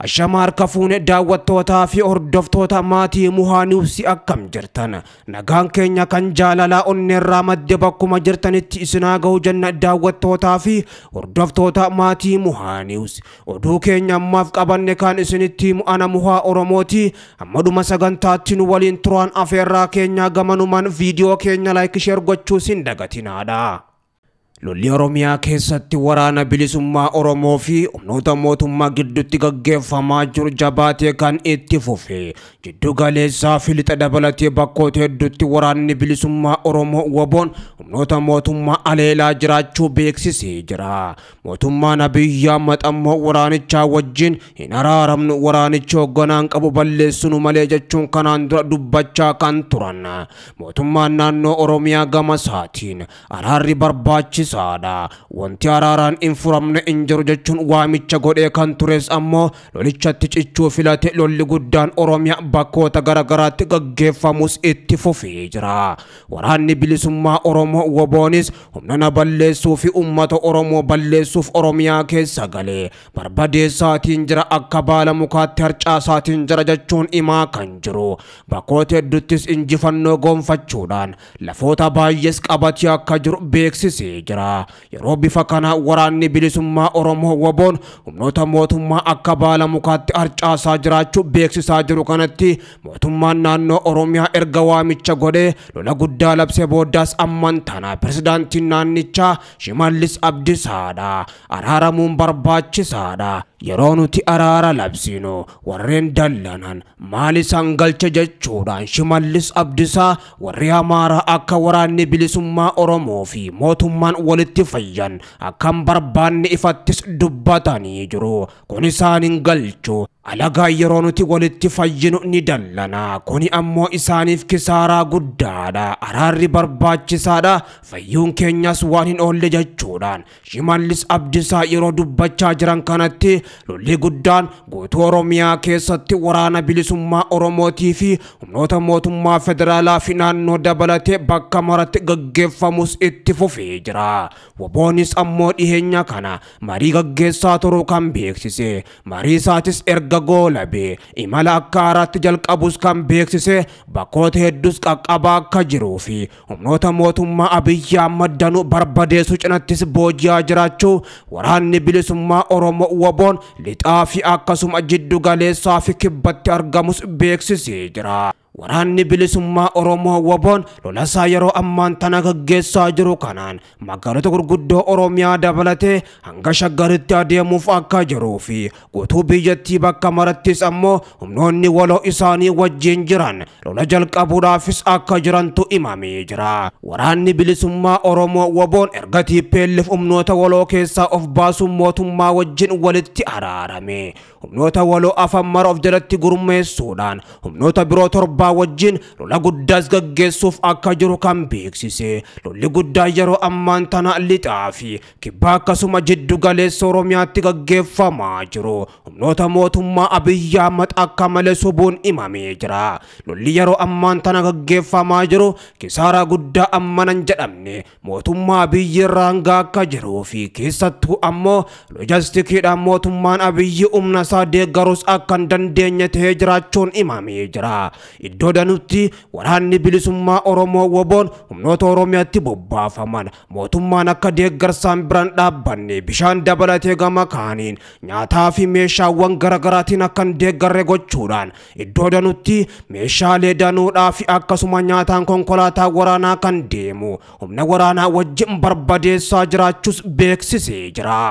Ashama harka fuune daawwattootaa fi hordoftoota maatii Muhaa News akkam jirtan. Nagaan keenya kan jaalalaa onneerraa madde bakkuma jirtanitti isinaa gahu jenna daawwattootaa fi hordoftoota maatii Muhaa News. Oduu keenya ammaaf qabanne kan isinitti himu ana Muhaa Oromooti. Amma dhuma sagantaatti nu waliin turaan afeerraa keenya gamanumaan viidiyoo keenya like share gochuus hin dagatinaadha. Lolli Oromiyaa keessatti waraana bilisummaa Oromoo fi humnoota mootummaa gidduutti gaggeeffamaa jiru jabaatee kan itti fufe. Jiddu galeessaa fi lixa dabalatee bakkoota hedduutti waraanni bilisummaa Oromoo WBOn humnoota mootummaa aleelaa jiraachuu beeksisee jira. Mootummaan Abiyyi Ahmad ammoo waraanichaa wajjin hin araaramnu, waraanichi hoogganaan qabu balleessinu malee jechuun kanaan dura dubbachaa kan turan. Mootummaan naannoo Oromiyaa gama isaatiin araarri barbaachisaadha. Wanti araaraan hin furamne hin jiru jechuun waamicha godhee kan tures ammoo lolichatti cichuu filate. Lolli guddaan Oromiyaa bakkoota garaagaraatti gaggeeffamus itti fufee jira. Waraanni bilisummaa Oromoo WBOnis humna na balleessuu fi uummata Oromoo balleessuuf Oromiyaa keessa galee barbadeessaatiin jira, akka baala mukaatti harcaasaatiin jira jechuun himaa kan jiru. Bakkoota hedduuttis injifannoo gonfachuudhaan lafoota baay'ees qabatee akka jiru beeksisee jira. Yeroo bifa kana waraanni bilisummaa Oromoo WBOn humnoota mootummaa akka baala mukaatti harcaasaa jiraachuu beeksisaa jiru kanatti mootummaan naannoo Oromiyaa erga waamicha godhee lola guddaa labsee booddaas amman tana pirezidaantiin naannichaa Shimallis Abdiisaadha. Araaramuun barbaachisaadha. Yeroo nuti araara labsinu warreen dallanan maal isaan galcha jechuudhaan Shimallis Abdiisaa warri Amaaraa akka waraanni bilisummaa Oromoo fi mootummaan walitti fayyan akkam barbaanne ifattis dubbatanii jiru. Kun isaan hin galchu. Alagaa yeroo nuti walitti fayyinu ni dallana. Kuni ammoo isaaniif kisaaraa guddaadha. Araarri barbaachisaadha. Fayyuun keenyas waan hin oolle jechuudhaan Shimallis Abdiisaa yeroo dubbachaa jiran kanatti lolli guddaan guutuu Oromiyaa keessatti waraana bilisummaa Oromootii fi humnoota mootummaa federaalaa fi naannoo dabalatee bakka maratti gaggeeffamus itti fufee jira. WBOnis ammoo dhiheenya kana marii gaggeessaa turuu kan beeksise. Marii isaatis erga goolabee imala akka haaraatti jalqabus kan beeksise bakkoota hedduus qaqqabaa akka jiruu fi humnoota mootummaa Abiyyi Ahmad danuu barbadeessuu cinattis booji'aa jiraachuu waraanni bilisummaa Oromoo WBOn lixaa fi akkasuma jiddu galeessaa fi kibbatti argamus beeksisee jira. Waraanni bilisummaa Oromoo WBOn lolasaa yeroo ammaan tana gaggeessaa jiru kanaan magaalota gurguddoo Oromiyaa dabalatee hanga Shaggaritti adeemuuf akka jiruu fi guutuu biyyattii bakka marattis ammoo humnoonni waloo isaanii wajjin jiran lola jalqabuudhaafis akka jirantu himamee jira. Waraanni bilisummaa Oromoo WBOn erga TPLF humnoota waloo keessaa of baasuun mootummaa wajjin walitti araarame. Humnoota waloo afan mara of jalatti gurmeessuudhaan humnoota biroo torba wajjin lola guddaas gaggeessuuf akka jiru kan beeksise. Lolli guddaa yeroo ammaan tana lixaa fi kibbaa akkasuma jiddu galeessa Oromiyaatti gaggeeffamaa jiru. Humnoota mootummaa Abiyyi Ahmad akka malee subuun himamee jira. Lolli yeroo ammaan tana gaggeeffamaa jiru kisaaraa guddaa ammanan jedhamne mootummaa Abiyyi irraan gahaa akka jiruu fi keessattuu ammoo loojistikiidhaan mootummaan Abiyyi humna isaa deeggarus akka hin dandeenye ta'ee jiraachuun himamee jira. Iddoo danutti waraanni bilisummaa Oromoo WBOn humnoota Oromiyaatti bobbaafaman mootummaan akka deeggarsaan biraan dhaabbanne bishaan dabalatee gama kaaniin nyaataa fi meeshaawwan garaagaraatiin akka hin deeggarre gochuudhaan iddoo danutti meeshaalee danuudhaa fi akkasuma nyaataan konkolaataa waraanaa kan deemu humna waraanaa wajjin barbadeessaa jiraachuus beeksisee jira.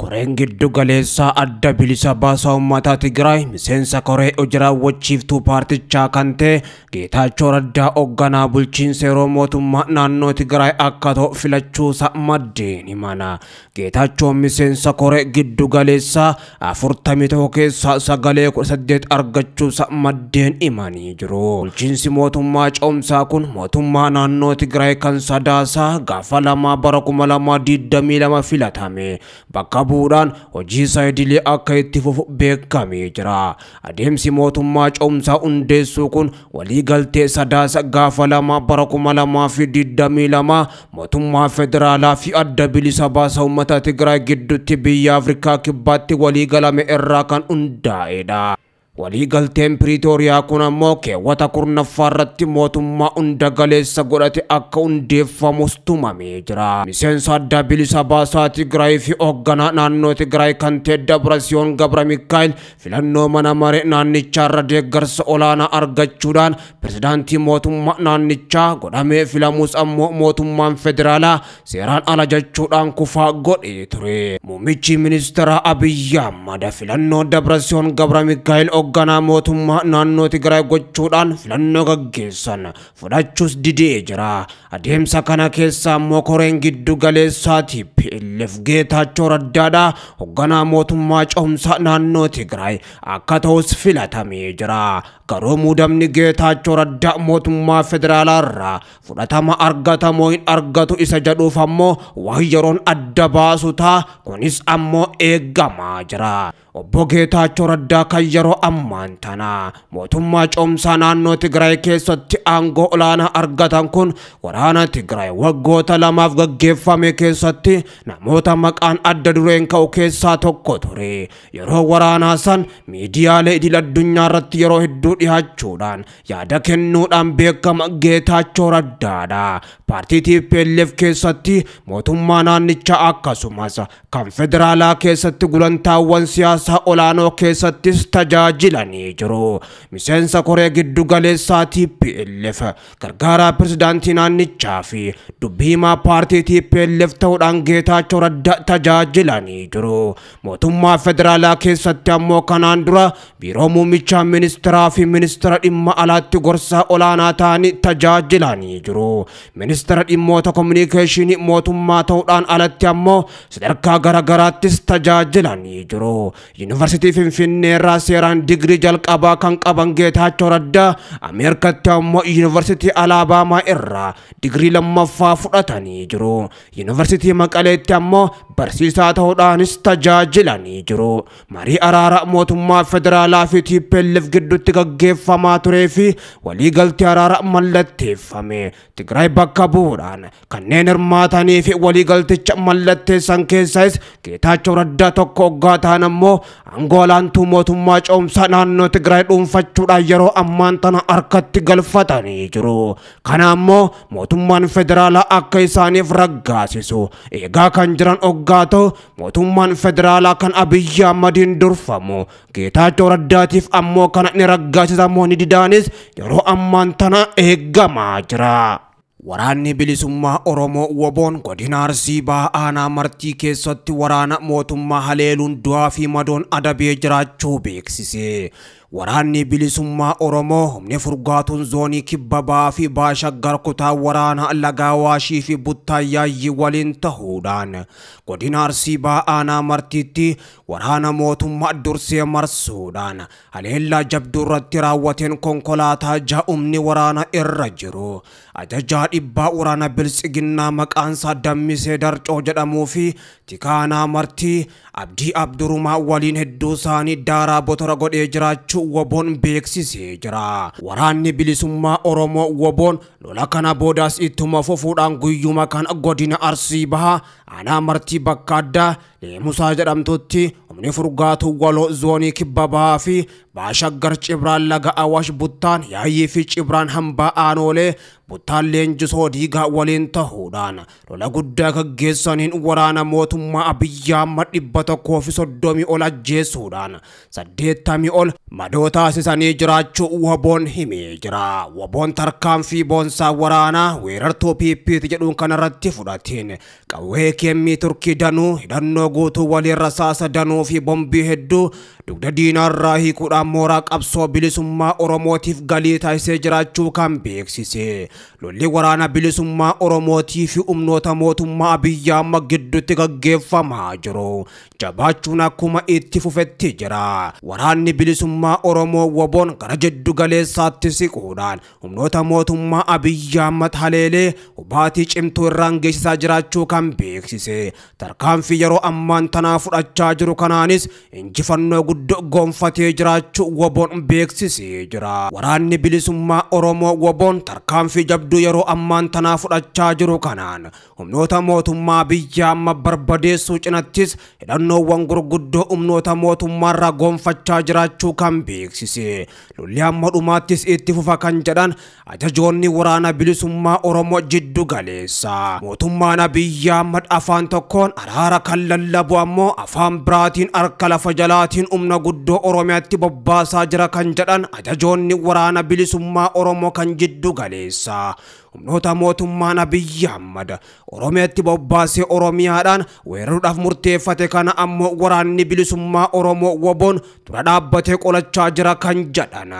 Koreen giddu galeessaa adda bilisa baasaa uummataa Tigraay miseensa koree hojii raawwachiiftuu paartichaa kan ta'e Geetaachoo Raddaa hoogganaa bulchiinsa yeroo mootummaa naannoo Tigraay akka ta'u filachuusaa maddeen himana. Geetaachoon miseensa koree giddu galeessaa 41 keessaa sagalee 18 argachuusaa maddeen himanii jiru. Bulchiinsi mootummaa ce'umsaa kun mootummaa naannoo Tigraay kan sadaasaa gaafa 2 bara 2022 filatame. Bakka bakka bu'uudhaan hojii isaa idilee akka itti fufu beekamee jira. Adeemsi mootummaa ce'umsaa hundeessuu kun waliigaltee Sadaasa gaafa 2 bara 2022 mootummaa federaalaa fi adda bilisa baasaa uummata Tigraay gidduutti biyya Afrikaa kibbaatti waliigalame irraa kan hundaa'edha. Waliigalteen Piriitooriyaa kun ammoo keewwata 10ffaa irratti mootummaa hunda galeessa godhate akka hundeeffamus tumamee jira. Miseensa adda bilisa baasaa Tigraay fi hoogganaa naannoo Tigraay kan ta'e Dabrasiyoon Gabra Mikaa'el filannoo mana maree naannichaa irra deeggarsa olaanaa argachuudhaan pirezidaantii mootummaa naannichaa godhamee filamus ammoo mootummaan federaalaa seeraan ala jechuudhaan kufaa godhee ture. Muummichi ministeera Abiyyi Ahmad filannoo Dabrasiyoon Gabra Mikaa'el hoogganaa mootummaa naannoo Tigraay gochuudhaan filannoo gaggeessan fudhachuus didee jira. Adeemsa kana keessa ammoo koreen giddu galeessaa TPLF Geetaachoo Raddaadhaa hoogganaa mootummaa ce'umsaa naannoo Tigraay akka ta'us filatamee jira. Garuu muudamni Geetaachoo Raddaa mootummaa federaalaa irraa fudhatama argatamoo hin argatu isa jedhuuf ammoo waan yeroon adda baasu ta'a. Kunis ammoo eegamaa jira. Obbo Geetaachoo Raddaa kan yeroo ammaan tana mootummaa ce'umsaa naannoo Tigraay keessatti aangoo olaanaa argatan kun waraana Tigraay waggoota 2 gaggeeffame keessatti namoota maqaan adda dureen ka'u keessaa tokko ture. Yeroo waraanaa san miidiyaalee idil addunyaa irratti yeroo hedduu dhiyaachuudhaan yaada kennuudhaan beekama Geetaachoo Raddaadha. Paartii TPLF keessatti mootummaa naannichaa akkasumas kan federaalaa keessatti gulantaawwan siyaasaa olaanoo keessattis tajaajilanii jiru. Miseensa koree giddu galeessaa TPLF gargaaraa pirezidaantii naannichaa fi dubbii himaa paartii TPLF ta'uudhaan Geetaachoo Raddaa tajaajilanii jiru. Mootummaa federaalaa keessatti ammoo kanaan dura biiroo muummicha ministeeraa fi ministeera dhimma alaatti gorsaa olaanaa ta'anii tajaajilanii jiru. Ministeera dhimmoota kominikeeshinii mootummaa ta'uudhaan alatti ammoo sadarkaa garaagaraattis tajaajilanii jiru. Yuunivarsiitii Finfinnee irraa seeraan digirii jalqabaa kan qaban Geetaachoo Raddaa Ameerikaatti ammoo Yuunivarsiitii Alaabaamaa irraa digirii lammaffaa fudhatanii jiru. Yuunivarsiitii Maqaleetti ammoo barsiisaa ta'uudhaanis tajaajilanii jiru. Marii araaraa mootummaa federaalaa fi TPLF gidduutti gaggeeffamaa turee fi waliigaltee araaraa mallatteeffame Tigraay bakka bu'uudhaan kanneen hirmaatanii fi waliigalticha mallatteessan keessaas Geetaachoo Raddaa tokko hoggaa ta'an ammoo aangoo olaantuu mootummaa ce'umsaa naannoo Tigraay dhuunfachuudhaan yeroo ammaan tana harkatti galfatanii jiru. Kana ammoo mootummaan federaalaa akka isaaniif raggaasisu eegaa kan jiran hoggaa ta'u mootummaan federaalaa kan Abiyyi Ahmadiin durfamu Geetaachoo Raddaatiif ammoo kana ni raggaasisa moo ni didaanis yeroo ammaan tana eegamaa jira. Waraanni bilisummaa Oromoo Woboon godina Arsii Bahaa aanaa Martii keessatti waraana mootummaa haleeluun du'aa fi madoon adabee jiraachuu beeksise. Waraanni bilisummaa Oromoo humni furgaatuun zoonii kibba bahaa fi Baashaggar kutaa waraana Laga Awaashii fi Buttaayyaayyi waliin ta'uudhaan godina Arsii Bahaa aanaa Martiitti waraana mootummaa dursee marsuudhaan haleellaa jabduu irratti raawwateen konkolaataa ja'a humni waraana irra jiru. Ajajaa dhibbaa waraana biltsiginnaa maqaansaa Dammisee Darcoo jedhamuu fi Tikaanaa Martii Abdii Abdurumaa waliin hedduu isaanii daaraa botora godhee jiraachuu Woboon beeksisee jira. Waraanni bilisummaa Oromoo Woboon lola kana boodaas ittuma fufuudhaan guyyuma kana godina Arsii Bahaa aanaa Martii bakka addaa Leemusaa jedhamtutti humni furgaatuu waloo zoonii kibba bahaa fi Baashaggar Cibraan Laga Awaash Buttaan Yaayyii fi Cibraan hambaa Aanoolee Buttaan Leenjisoo Diigaa waliin ta'uudhaan lola guddaa gaggeessaniin waraana mootummaa Abiyyi Ahmad 130 ol ajjeesuudhaan 80 ol madoo taasisanii jiraachuu Woboon himee jira. Woboon tarkaanfii boonsaa waraanaa weerartuu PPT jedhuun kanarratti fudhateen qawwee keemmii Turkii danuu hidhannoo guutuu waliin rasaasa danuu fi bombii hedduu dugda diinaarraa hiikuudhaan mooraa qabsoo bilisummaa Oromootiif galii taasisee jiraachuu kan beeksise. Lolli waraana bilisummaa Oromootii fi humnoota mootummaa Abiyyi Ahmad gidduutti gaggeeffamaa jiru jabaachuun akkuma itti fufetti jira. Waraanni bilisummaa Oromoo WBOn gara jiddu galeessaatti siquudhaan humnoota mootummaa Abiyyi Ahmad haleelee hubaatii cimtuu irraan geessisaa jiraachuu kan beeksise. Tarkaanfii yeroo ammaan tanaa fudhachaa jiru kanaanis injifannoo guddoo gonfatee jiraachuu WBOn beeksisee jira. Waraanni bilisummaa Oromoo WBOn tarkaanfii jabduu yeroo ammaan tanaa fudhachaa jiru kanaan humnoota mootummaa Abiyyi Ahmad barbadeessuu cinattis hidhannoowwan gurguddoo humnoota mootummaarraa gonfachaa jiraachuu kan beeksise. Lolli amma dhumaattis itti fufa kan jedhan ajajoonni waraana bilisummaa Oromoo jiddu galeessa. Mootummaan Abiyyi Ahmad afaan tokkoon araara kan lallabu ammoo afaan biraatiin harka lafa jalaatiin humna guddoo Oromiyaatti bobbaasaa jira kan jedhan ajajoonni waraana bilisummaa Oromoo kan jiddu galeessa. Humnoota mootummaan Abiyyi Ahmad Oromiyaatti bobbaasee Oromiyaadhaan weeraruudhaaf murteeffate kana ammoo waraanni bilisummaa Oromoo WBOn dura dhaabbatee qolachaa jira kan jedhan.